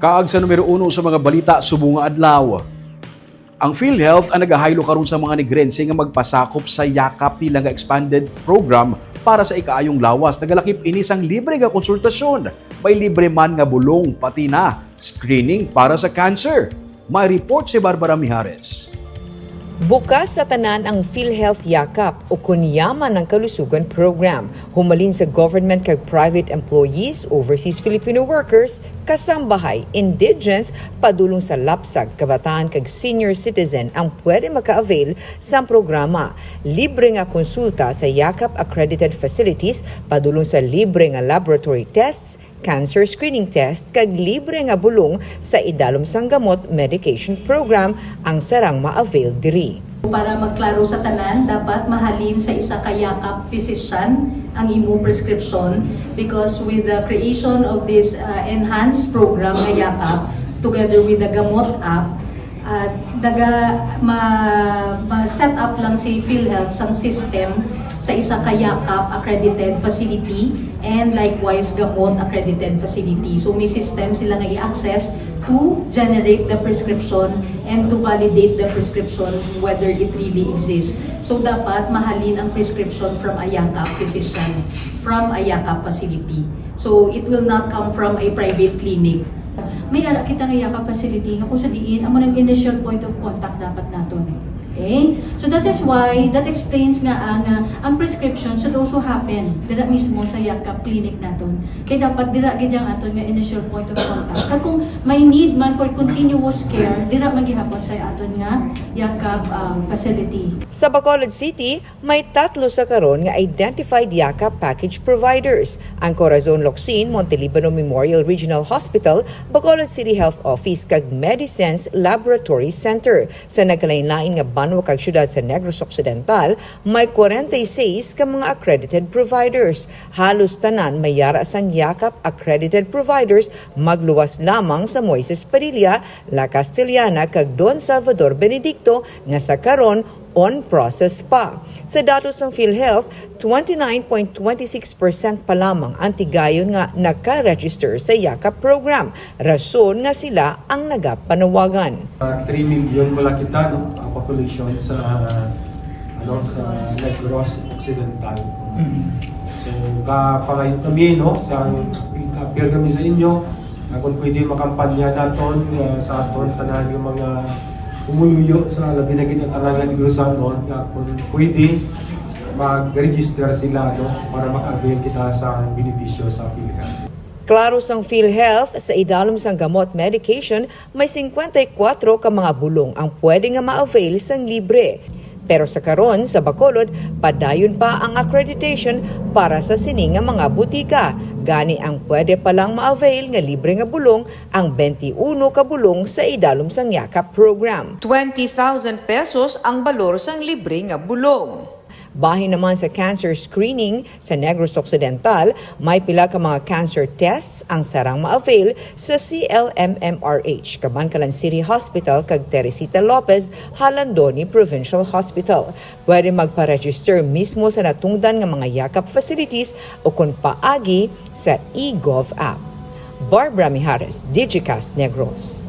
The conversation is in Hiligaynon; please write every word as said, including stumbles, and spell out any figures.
Kaag sa numero uno sa mga balita subong nga adlaw. Ang PhilHealth ang nagahaylo karon sa mga Negrense nga magpasakop sa yakap nila nga expanded program para sa ikaayong lawas. Nagalakip ini sang libre nga konsultasyon. May libre man nga bulong, pati na screening para sa cancer. May report si Barbara Mijares. Bukas sa tanan ang PhilHealth Yakap, ukon Yaman ang Kalusugan Program, humalin sa government kag private employees, overseas Filipino workers, kasambahay, indigents, padulong sa lapsag, kabataan kag senior citizen ang pwede maka-avail sang programa. Libre nga konsulta sa Yakap accredited facilities, padulong sa libre nga laboratory tests, cancer screening test, kag libre nga bulong sa idalom sang gamot medication program ang sarang ma-avail diri. Para magklaro sa tanan, dapat mahalin sa isa ka Yakap physician ang imo prescription, because with the creation of this, uh, enhanced program nga Yakap together with the Gamot app, uh, naga, ma, ma-set up lang si PhilHealth sang system sa isa ka Yakap accredited facility and likewise Gamot accredited facility. So may system sila nga i-access to generate the prescription and to validate the prescription whether it really exists. So dapat mahalin ang prescription from a Yakap physician, from a Yakap facility. So it will not come from a private clinic. May ara kita nga Yakap facility nga kung sa diin amo nang initial point of contact dapat naton. Okay? So that is why, that explains nga ang, ah, ang prescription should also happen dira mismo sa Yakap clinic naton. Kay dapat dira gid ang aton nga initial point of contact. Kag kung may need man for continuous care, dira man gihapon sa aton nga Yakap, ah, facility. Sa Bacolod City, may tatlo sa karon nga identified Yakap package providers, ang Corazon Locsin Montelibano Memorial Regional Hospital, Bacolod City Health Office, kag Medisense Laboratory Center. Sa nagkalainlain nga banwa kag syudad sa Negros Occidental, may kwarenta y seis ka mga accredited providers. Halos tanan may yara sang Yakap accredited providers, magluwas lamang sa Moises Padilla, La Castellana, kag Don Salvador Benedicto, nga sa karon on process pa. Sa datos sang PhilHealth, twenty-nine point twenty-six percent pa lamang ang tigayon nga naka-register sa Yakap program, rason nga sila ang nagapanawagan. Ah, three million wala kita, no, ang population sa, ano, sa Negros Occidental. Mm. So, kapangayo kami, no, sa appeal kami sa inyo, na kung pwede makampanya naton, ah, sa aton tanan nga mga pumuluyo sa labi na gid ang tanan nga Negrosanon, nga kung pwede mag-register sila, no, para maka-avail kita sa benepisyo sa PhilHealth. Klaro sang PhilHealth, sa idalom sang gamot medication, may singkwenta y kuwatro ka mga bulong ang pwede nga ma-avail sang libre. Pero sa karon, sa Bacolod, padayon pa ang accreditation para sa sini nga mga butika. Gani, ang pwede pa lang ma-avail nga libre nga bulong ang twenty-one ka bulong sa idalom sang Yakap program. Twenty thousand pesos ang balor sang libre nga bulong. Bahin naman sa cancer screening, sa Negros Occidental, may pila ka mga cancer tests ang sarang ma-avail sa C L M M R H, Kabankalan City Hospital, kag Teresita Lopez Jalandoni Provincial Hospital. Pwede magpa-register mismo sa natungdan nga mga Yakap facilities o kon paagi sa eGov app. Barbara Mijares, Digicast Negros.